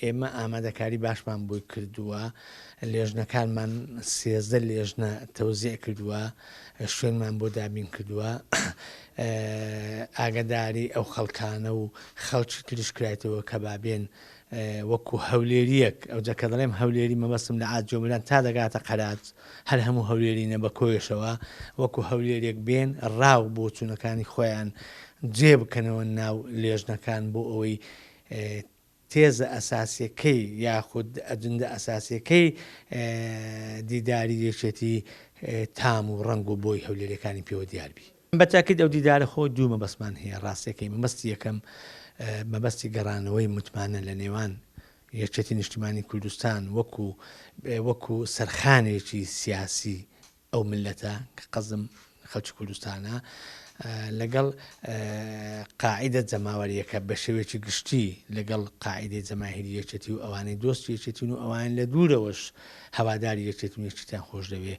ئێمە ئامادەکاری باشمان بۆی کردووە، لێژنەکانمان 13 لێژنە تەوزیع کردووە، شوێنمان بۆ دابین کردووە، ئاگاداری ئەو خەڵکانە و خەڵکی تریش کرایتەوە کە با بێن وەکو هەولێریەک، ئەوجا کە دەڵێم هەولێری مەبەستم لە عاجۆمران تا دەگاتە قەراج هەر هەموو هەولێرینە بە کۆیەشەوە، وەکو هەولێریەک بێن ڕاو بۆچوونەکانی خۆیان جێ بکەنەوە ناو لێژنەکان بۆ ئەوەی تێزە ئەساسیەکەی یاخود ئەجندە ئەساسیەکەی دیداری یەکێتی تام و ڕەنگ و بۆی هەولێریەکانی پێوە دیار بی. بە تاکید ئەو دیدارە خۆ دوو مەبەستمان هەیە، ڕاستیەکەی مەبەستی یەکەم مەبەستی گەڕانەوەی متمانە لە نێوان یەکێتی نیشتیمانی کوردستان وەکو وەکو سەرخانێکی سیاسی ئەو میللەتە کە قەزم خەڵکی کوردستانە لەگەڵ قاعیدە جەماوەریەکە بە شێوەیەکی گشتی لەگەڵ قاعیدەی جەماهیری یەکێتی و ئەوانەی دۆستی یەکێتین و ئەوان لە دوورەوەش هەواداری یەکێتی و یەکێتیان خۆش دەوێ.